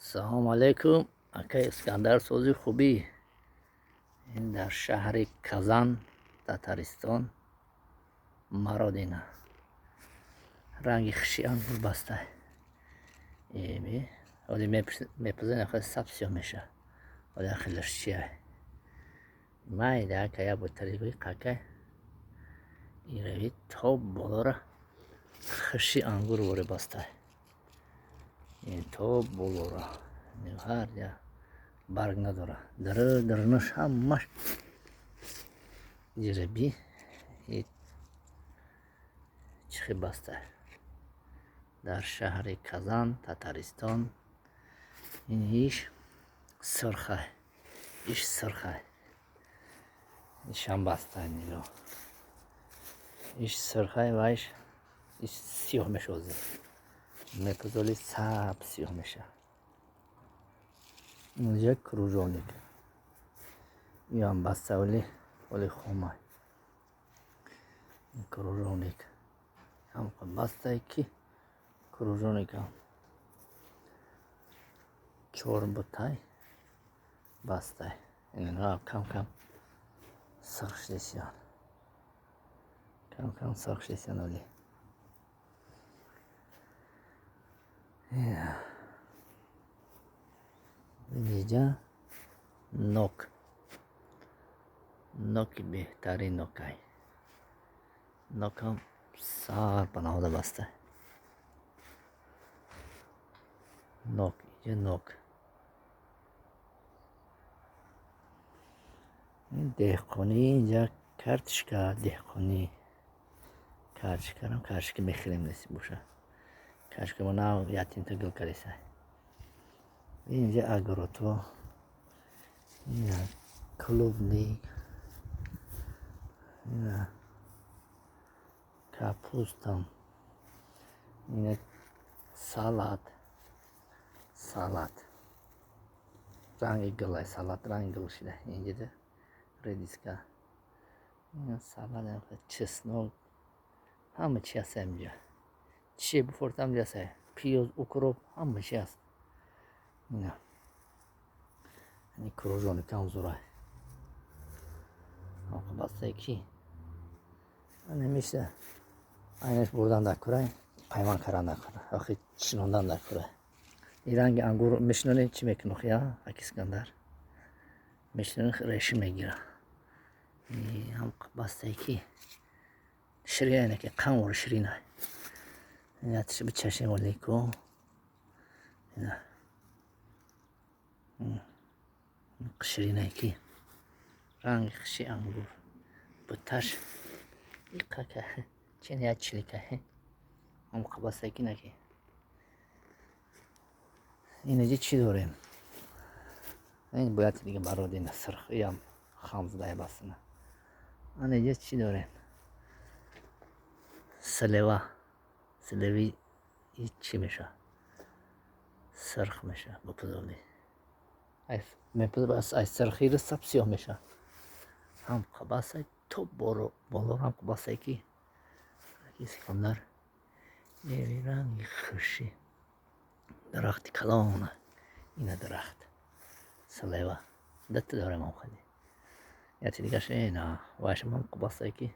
Салому алайкум, акай Искандар, сози хубӣ? Ин дар шаҳри Казан, Татаристон, Мародина. Ранги хуши ангур баста. Эби, оли мепузен, ахи саб сиёҳ меша. Оли ахилаш чия? Майда ака я бутари какай. Ирави то болора хуши ангур воре баста. Ин то болора. Ҳар я барг надора. Дар дарунаш ҳамаш ҷираби чихи баста. Дар шаҳри Казан, Татаристон. Ин иш сурха. Иш сурха. Ишам баста нигоҳ. Иш сурхай ва иш сиёҳ мешозӣ. Мепузоли саб сиёҳ меша. Инҷа кружовник. Иам баста оли оли хомай. Кружовник. Ҳам бастае ки кружовникам. Чор бутай бастай. Инҳо кам кам сурх шудесиян. Кам кам сурх шудесиян оли. Инҷа нок. Ноки беҳтарин нокай. Нокам сар ба наҳода баста. Нок, инҷа нок. Деҳқонӣ инҷа картишка деҳқонӣ. Картишкарам картишка мехӯрем несиб боша. Картишка мо нав ятимта гул кардеса. Инҷа огородҳо. Ина клубник. Ина капустам. Ина салат. Салат. Ранги гулай салат ранги гул шуда. Инҷа редиска. Ина салат, чеснок. Ҳама чи ҳаст инҷа. Чи бифуртам инҷа ҳаст. Пиёз, укроп, ҳама чи ҳаст. Ина. Ин кружовникам зурай. Бастае ки намеша айнаш бурдан дар курай, пайванд кардан дар курай, охи чинондан дар курай. Ин ранги ангур мешинонӣ чӣ мекунӣ охи, а? Аки Искандар. Мешинонӣ реши мегира. Ҳам бастае ки ширин ки қанвор ширина. Ятиш бичашем олику. Ина. Ширинае ки ранги хуши ангур. Буташ иқака чен я чилика. Ҳам қабастае ки наки. Инаҷи чӣ дорем? Ин бояд дига бародина сурх иам хам задая бастана. Анаҷа чӣ дорем? Слива. Сливи чӣ меша? Сурх меша бупузоли. Ай сурхиро саб сиёҳ меша. Ҳам қабасай то боло ҳам қабасай ки Искандар эри ранги хуши. Дарахти калона. Ина дарахт. Слива. Датта дорем ам хади. Яти дигаш ина вайшам ҳам қабасай ки